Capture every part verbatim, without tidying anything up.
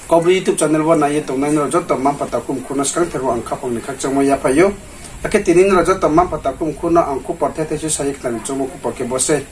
Kaubru YouTube channel wo nai ye tongnai nrao joto mma-mpha takhu mkhu no skangther wo ang khaphang ni khakchangmo yaphai ou. Akhe tini nrao joto mma-mpha takhu mkhu no ang khupor thethai se sa ye khnari choungmo khupor khe bo sei.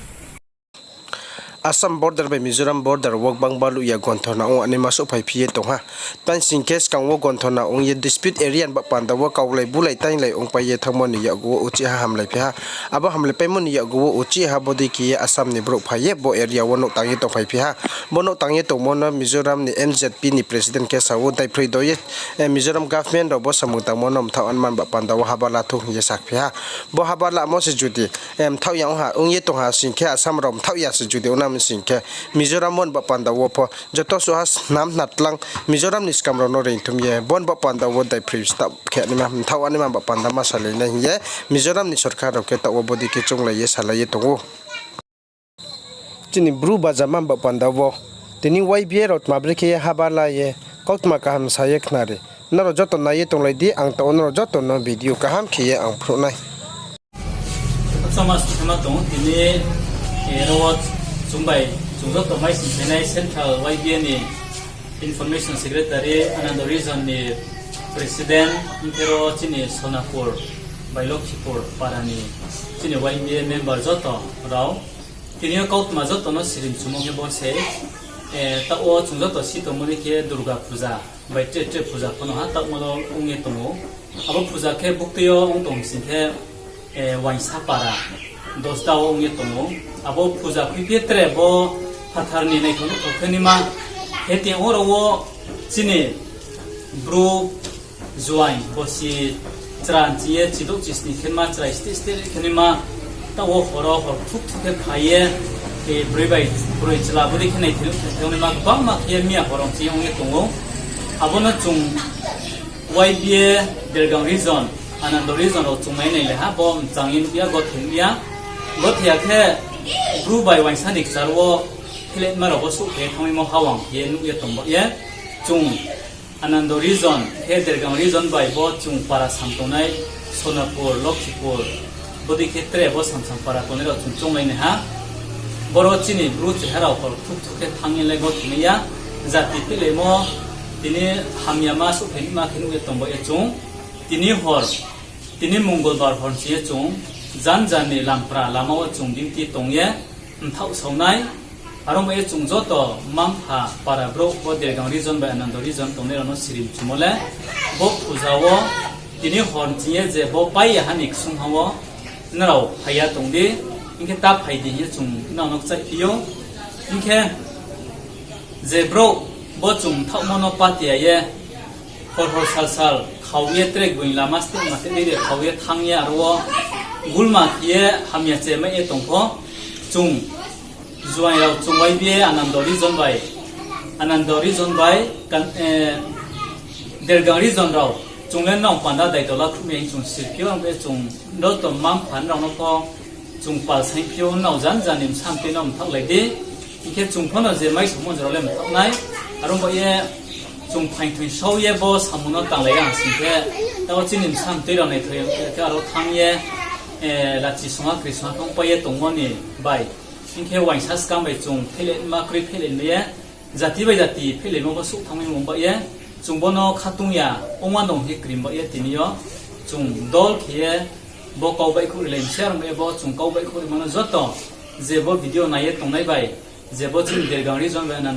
Assam border bai Mizoram border wo gbangma luh ya gonthona ong anaima souhphai phi ye tong ha. Tma sing khe skang wo gonthona ong ye dispute area ni baoh panda wo kaulai bulai tainglai ongpai ye thanngmo ni yakgu wo uchih ha hamlai phi ha. Abo hamlaipaimo ni yakgu wo uchih ha bodei khe ye Assam ni brouh phai ye bo area wo nouh tang ye tongphai phi ha. Bo nouh tang ye tongmo no Mizoram ni M Z P ni president khe sa ou, daiphroi do ye, eh, Mizoram government rao bo samung tangmo no mthaoh anma ni baoh panda wo haba la thou hing ye saphi ha. Bo haba lamo se judi, eh, mthaoh ya ong ha, ong ye tong ha sing khe, Assam rao mthaoh ya se judi ong nai sing khe, Mizoram bo ni baoh panda wo pho joto suh ha snam hna tlang Mizoram ni skam rao no reingthum ye bo ni baoh panda wo daiphroi stop khe anaima, mthaoh anaima baoh panda ma salai nai hing ye Mizoram ni sorkar rao khe taoh wo bodei khe chounglai ye salai ye tong ou. Chini Bru bajama baoh panda wo tini Y B A rao tma brekhe ye haba la ye kautma kaham sa ye khnari. Nrao joto nai ye tonglai di, ang taoh wo nrao joto no video kaham khe ye ang phnuh nai. Khakchangma sukhaima tong ou, tini, eh, ro wo chung bai, chung joto mai sing phainai Central Y B A ni Information Secretary, Anando Region ni President, hing khe ro chini Sonapur bai Lokhipur para ni chini Y B A member joto rao. Tini yo kautma joto no sirimchumo khe bo se, eh, taoh wo chung joto si tongmo ni khe Durga Puja bai tre tre puja pho no ha taohmo no ong ye tong ou. Abo puja khe buktui yo ong tong sing khe, eh, uaingsa para Dosda wo ong ye tong ou. Abo puja khuiphi ye tre bo phathar ni naithao nuhthao khe naima, khe tini oro wo chini Bru juaing bosi chra nching ye chidouh chisni khe naima, chrai steh steh khe naima, taoh wo hor wo hor kthuk kthuk khe phai ye, eh, broi bai broi chla bodei khe naithao nuhthao khe naima, gbangma khe ye miya hor ong ching ye ong ye tong ou. Abo no chung Y B A Dergang region, Anando region rao chung nai nai le ha, bo mchang ye nuh ya, gothe nuh ya. Gothe ya khe Bru bai uaingsa ni kchar wo khelehma rao bo souhphai ye thanngmaimo hawang khe ye nuh ye tong ba ye. Chung Anando region khe Dergang region bai bo chung para sam tongnai Sonapur, Lokhipur, bodei khe tre bo samsam para tongnai rao chung chounglai nai ha. Boro chini Bru cheha rao hor kthuk kthuk khe thanng ye le gothe mai ya. Jati phihlaimo tini hamyama souhphai nima khe nuh ye tong ba ye chung. Tini hor, tini Mongolbar hor ching ye chung jan jan ni lampra lama wo chung duty tong ye mthaoh saonai. Aro bai ye chung joto mma-mpha para brouh bo Dergang region bai Anando region tongnai rao no sirimchumo le, bo puja wo tini hor ching ye je bo pai ya ha ni ksungha wo nrao phai ya tong di, hing khe ta phai di hing ye chung nrao no kchaihphi ou. Hing khe je brouh bo chung mthaohmo no patiya ye, hor hor sal sal khau ye tre gboing lama steh ma te dei de khau ye thanng ye aro wo gulma khe ye hamya chemai ye tong pho, chung juaing rao chung Y B A Anando region bai, Anando region bai, Dergang region rao chung le nrao panda daito la khruh mi hing chung sirphi ou, abo ye chung joto mma-mpha nrao no pho chung pal saingphi ou, nrao jan jan ni bsa mtoi no mthaohlai di. Hing khe chung pho no je mai saomo je rao le mthaoh nai. Aro bai ye chung phaingthoing sau ye bo samung no tanglai ya sing khe, taoh chini bsa mtoi rao naithao ya khe aro thanng ye, eh, lachi songha kri songha khe ongpai ye tongmo ni bai. Hing khe uaingsa skang bai chung pheihlaima kroi pheihlai mai ye, jati bai jati pheihlaimo bo souh thanngmaimo ba ye, chung bo no khatung ya, ongma dong khe krim ba ye tini yo, chung dol khe ye, bo kau baihkhouh rilai mi se, aro bai ye bo chung kau baihkhouh rimo no joto, je bo video nai ye tongnai bai, je bo chini Dergang region bai